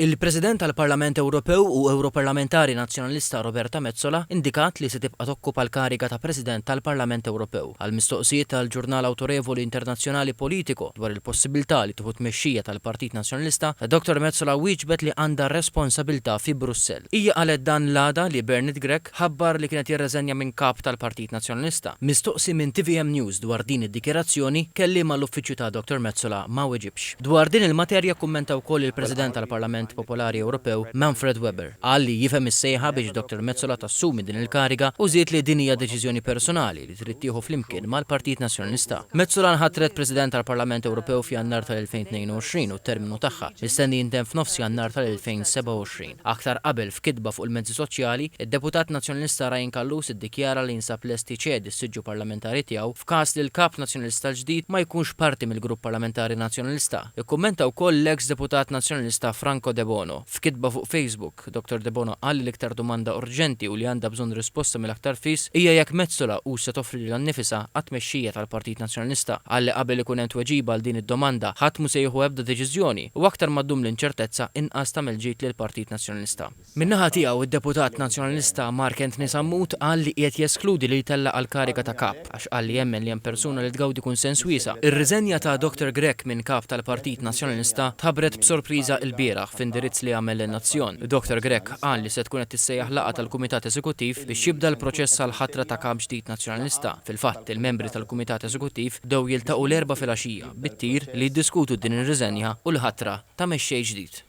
Il-President tal-Parlament Ewropew u Ewroparlamentari Nazzjonalista Roberta Metsola indikat li se tibqa' tokkupa l-kariga ta' President tal-Parlament Ewropew. Għal mistoqsijiet tal-ġurnal awtorevoli internazzjonali Politico dwar il-possibiltà li tieħu t-tmexxija tal-Partit Nazzjonalista, Dottor Metsola wieġbet li għandha responsabilità fi Brussell. Hija qalet dan l-għada li Bernard Grech ħabbar li kien qed jirreżenja minn Kap tal-Partit Nazzjonalista. Mistoqsi minn tvm News dwar din id-dikjarazzjoni, kelliem għall-uffiċċju ta' Dottor Metsola ma weġibx. Dwar din il-materja kkummenta wkoll il-President tal-Parlament Popolari Ewropew, Manfred Weber. Qal li jifhem is-sejħa biex Dottor Metsola tassumi din il-kariga u żied li din hija deċiżjoni personali li trid tieħu flimkien mal-Partit Nazzjonalista. Metsola nħatret President tal-Parlament Ewropew f'Jannar tal-2022 u t-terminu tagħha mistenni jintemm f'nofs Jannar tal-2027. Aktar qabel f'kitba fuq il-mezzi soċjali, id-Deputat Nazzjonalista Ryan Callus iddikjara li jinsab lest iċedi s-siġġu parlamentari tiegħu f'każ li l-Kap Nazzjonalista l-ġdid ma jkunx parti mill-Grupp Parlamentari Nazzjonalista. Ikkummenta wkoll l-eks Deputat Nazzjonalista Franco Debono. F'kitba fuq Facebook, Dottor Debono qal li l-iktar domanda urġenti u li għandha bżonn risposta mill-aktar fis hija jekk Metsola hux se toffri lilha nnifisha għat-tmexxija tal-Partit Nazzjonalista. Qal li qabel ikun hemm tweġiba għal din id-domanda, ħadd mhu se jieħu ebda deċiżjoni u aktar ma ddum l-inċertezza inqas tagħmel ġid lill-Partit Nazzjonalista. Min-naħa tiegħu, id-deputat Nazzjonalista Mark Anthony Sammut qal li qiegħed jeskludi li jtellaq għall-kariga ta' Kap, għax qal li jemmen li hemm persuna li tgawdi kunsens wiesa'. Ir-riżenja ta' Dottor Grech minn Kap tal-Partit Nazzjonalista tħabbret b'sorpriża ilbieraħ f'indirizz li għamel lin-nazzjon. Dottor Grech qal li se tkun qed tissejjaħ laqgħa tal-Kumitat Eżekuttiv biex jibda l-proċess għall-ħatra ta' Kap ġdid Nazzjonalista. Fil-fatt, il-membri tal-Kumitat Eżekuttiv bdew jiltaqgħu l-Erbgħa filgħaxija bit-tir li jiddiskutu din ir-riżenja u l-ħatra ta' mexxej ġdid.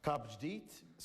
Kap ġdid.